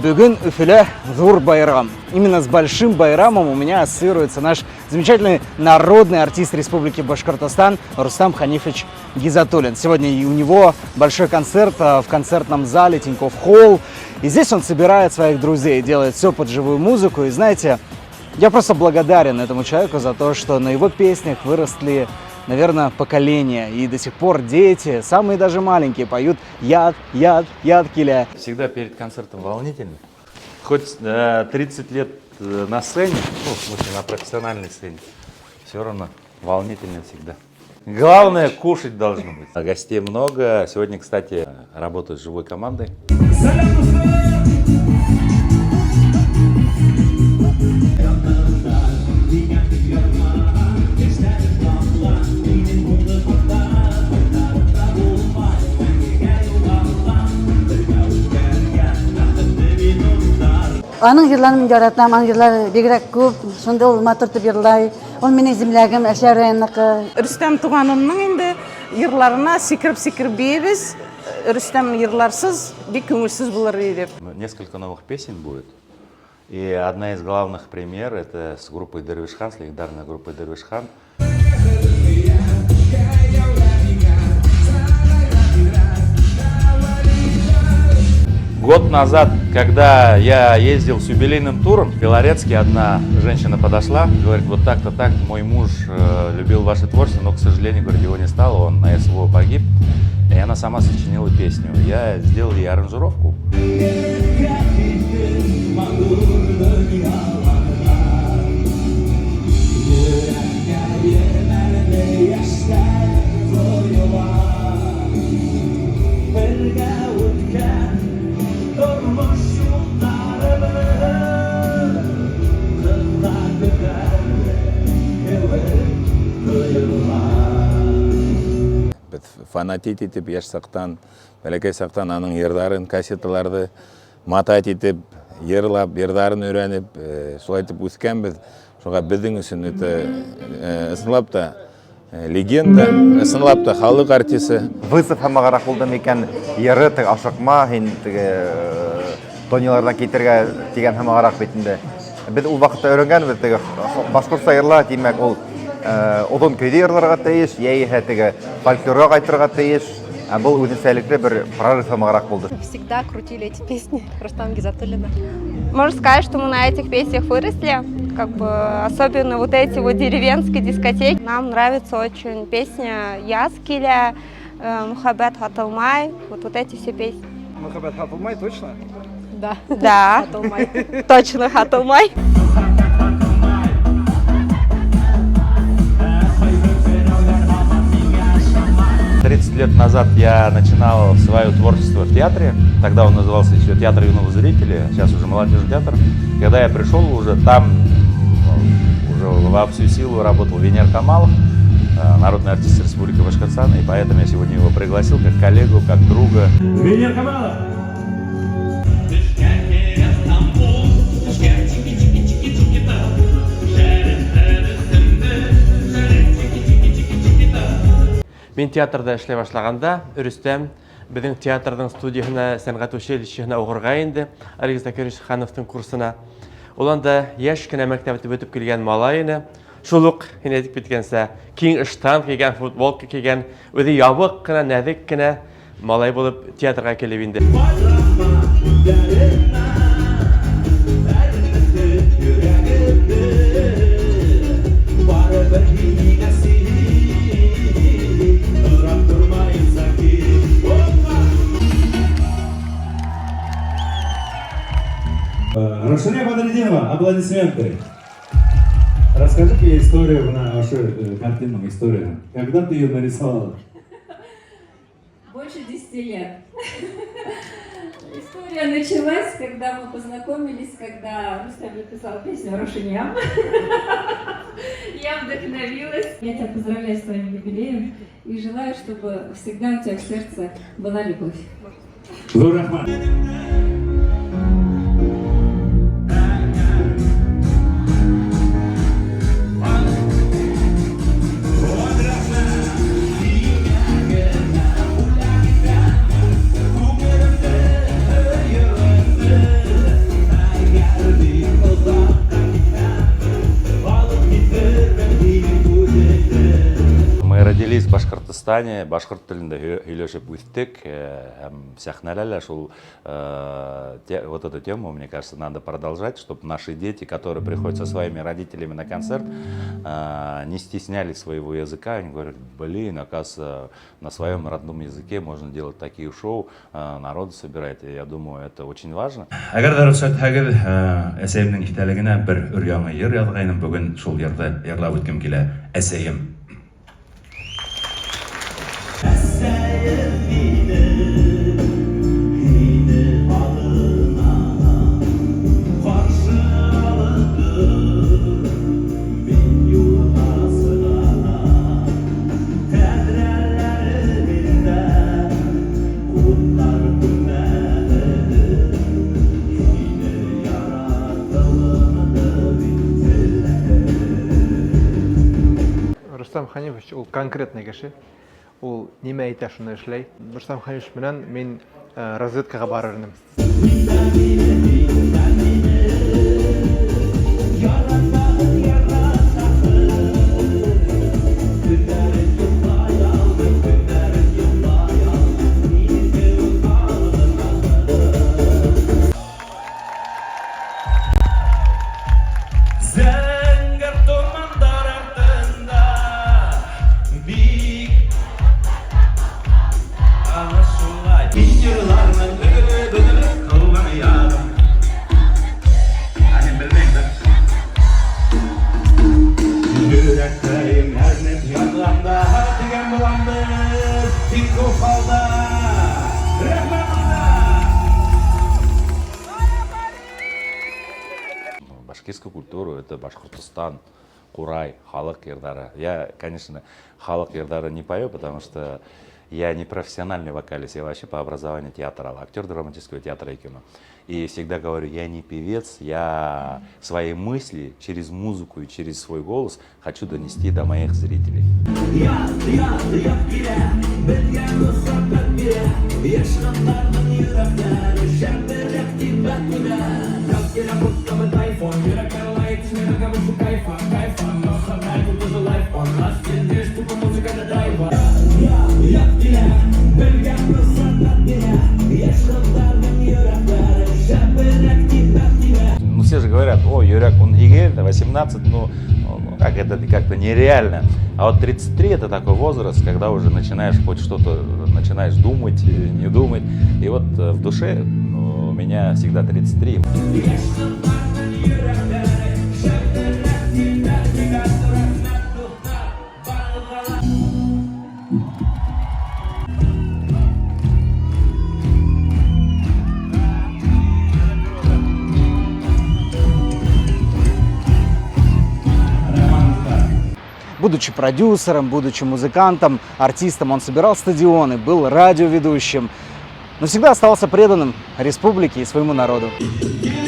Бөгөн Өфөлә ҙур байрам. Именно с большим байрамом у меня ассоциируется наш замечательный народный артист Республики Башкортостан Рустам Ханифович Гизатуллин. Сегодня и у него большой концерт в концертном зале Тинькофф Холл. И здесь он собирает своих друзей, делает все под живую музыку. И знаете, я просто благодарен этому человеку за то, что на его песнях выросли, наверное, поколения. И до сих пор дети, самые даже маленькие, поют «Яҙ, яҙ, яҙ килә». Всегда перед концертом волнительно. Хоть 30 лет на сцене, ну, в смысле, на профессиональной сцене, все равно волнительно всегда. Главное, кушать должно быть. А гостей много. Сегодня, кстати, работаю с живой командой. Аның йырларын мин яратам, аның йырлары бигерәк күп, шунда ул матур итеп йырлай. Ул минең землягым, Әшләр районыныкы. Рөстәм туғанымның инде йырларына сикереп-сикереп бейебеҙ. Рөстәм йырларсыз бик күңелсеҙ булыр ине. Несколько новых песен будет. И одна из главных премьер — это с группой Дервишхан, с легендарной группой Дервишхан. Год назад, когда я ездил с юбилейным туром, в Белорецке одна женщина подошла, говорит, вот так-то так, мой муж любил ваше творчество, но, к сожалению, говорит, его не стало, он на СВО погиб. И она сама сочинила песню. Я сделал ей аранжировку. Беҙ фанатеть итеп йәш саҡтан, бәләкәй саҡтан аның йырҙарын, кассеталарҙы мотать итеп, йырлап, йырҙарын өйрәнеп, шулай итеп үҫкәнбеҙ. Шуға беҙҙең өсөн это ысынлап та легенда, ысынлап та халыҡ артисы. Вызов һымағыраҡ булды микән, йыры теге ашыҡма, һин теге тониларҙан китергә тигән һымағыраҡ бит инде. Беҙ ул ваҡытта өйрәнгәнбеҙ, теге башҡортса йырла, тимәк, ул оҙон көйҙө йырларға тейеш, йәиһә теге фольклорға ҡайтырға тейеш. Ә был үҙенсәлекле бер прорыв һымағыраҡ булды. Всегда крутили эти песни Рустама Гизатуллина. Можно сказать, что мы на этих песнях выросли, как бы особенно вот эти вот деревенские дискотеки. Нам нравится очень песня «Яҙ килә», «Мөхәббәт һатылмай», вот эти все песни. Мөхәббәт һатылмай, точно? Да. Да, Һатылмай. Точно һатылмай. 30 лет назад я начинал свое творчество в театре. Тогда он назывался еще Театр юного зрителя, сейчас уже Молодежный театр. Когда я пришел, уже там уже во всю силу работал Венер Камалов, народный артист Республики Башкортостан, и поэтому я сегодня его пригласил как коллегу, как друга. Венер Камалов! Мин театрҙа эшләй башлағанда Рөстәм беҙҙең театрҙың студияһына, сәнғәт училищеһына уҡырға инде, Олег Закирович Хановтың курсына. Ул анда йәш кенә мәктәпте бөтөп килгән малай ине. Шул уҡ һин әйтеп киткәнсә, киң ыштан кейгән, футболка кейгән, үҙе ябыҡ ҡына, нәҙек кенә малай булып театрға килеп инде. Раушания Бадретдинова, аплодисменты. Расскажи-ка историю на вашу картину, историю. Когда ты ее нарисовала? Больше 10 лет. История началась, когда мы познакомились, когда Рустам написал песню «Рушиньям». Я вдохновилась. Я тебя поздравляю с твоим юбилеем и желаю, чтобы всегда у тебя в сердце была любовь. Ҙур рәхмәт. Башкортостане башҡорт телендә һөйләшеп үҫтек, һәм сәхнәлә лә шул вот эту тему, мне кажется, надо продолжать, чтобы наши дети, которые приходят со своими родителями на концерт, не стеснялись своего языка, они говорят: «Блин, оказывается, на своем родном языке можно делать такие шоу, народ собирать», и я думаю, это очень важно. Әгәр ҙә рөхсәт итһәгеҙ, әсәйемдең иҫтәлегенә бер өр-яңы йыр яҙғайным, бөгөн шул йырҙы йырлап үткем килә. Әсәйем. Әсәйем минең, һине һағынам, ҡаршы алып тор, мин юлға сығам. Тәҙрәләреңдә уттар һүнмәһен, һине яратыуымды мин теләһен. Рөстәм Хәнифович ул конкретный кеше. Ул нимә әйтә, шуны эшләй. Рөстәм Хәнифович менән мин разведкаға барыр инем. Яратаһың, яратаһың, Төндәрен йоҡлай алмай, төндәрен йоҡлай алмай, Мине кеүек һағынаһың. Зәңгәр томандар артында бик ана шулай мин йырлармын бөгелеп тыуған яғым. Ә мин белмәйем дә. Йөрәккәйем әрнеп янғанда тигән буламбыҙ, тик күп алда. Рәхмәт анда. Башкирскую культуру, это Башкортостан, Курай, халыҡ йырҙары. Я, конечно, халыҡ йырҙары не пою, потому что я не профессиональный вокалист, я вообще по образованию театрал, актер драматического театра и кино. И всегда говорю: я не певец, я свои мысли через музыку и через свой голос хочу донести до моих зрителей. Яҙ, яҙ, яҙ килә, беҙгә мөхәббәт бирә, Йәш ҡыҙҙарҙың йөрәктәре шәберәк тибә тибә. Яҙ килә, будто бы тайфун, йөрәктәр лайк, немного выше кайфа, кайфа, мөхәббәт ул тоже лайф, он нас сидишь, тупо музыка до драйва. Яҙ, яҙ килә, беҙгә мөхәббәт бирә, Йәш ҡыҙҙарҙың йөрәктәре шәберәк тибә тибә. Ну, все же говорят: «О, йөрәк 18, 18, ну, как это как-то нереально». А вот 33 — это такой возраст, когда уже начинаешь хоть что-то, начинаешь думать, не думать. И вот в душе, ну, у меня всегда 33. Йәш ҡыҙҙарҙың йөрәктәре шәберәк тибә тибә. Рәхмәт, дуҫтар, барығыҙға ла. Будучи продюсером, будучи музыкантом, артистом, он собирал стадионы, был радиоведущим, но всегда оставался преданным республике и своему народу. Килә.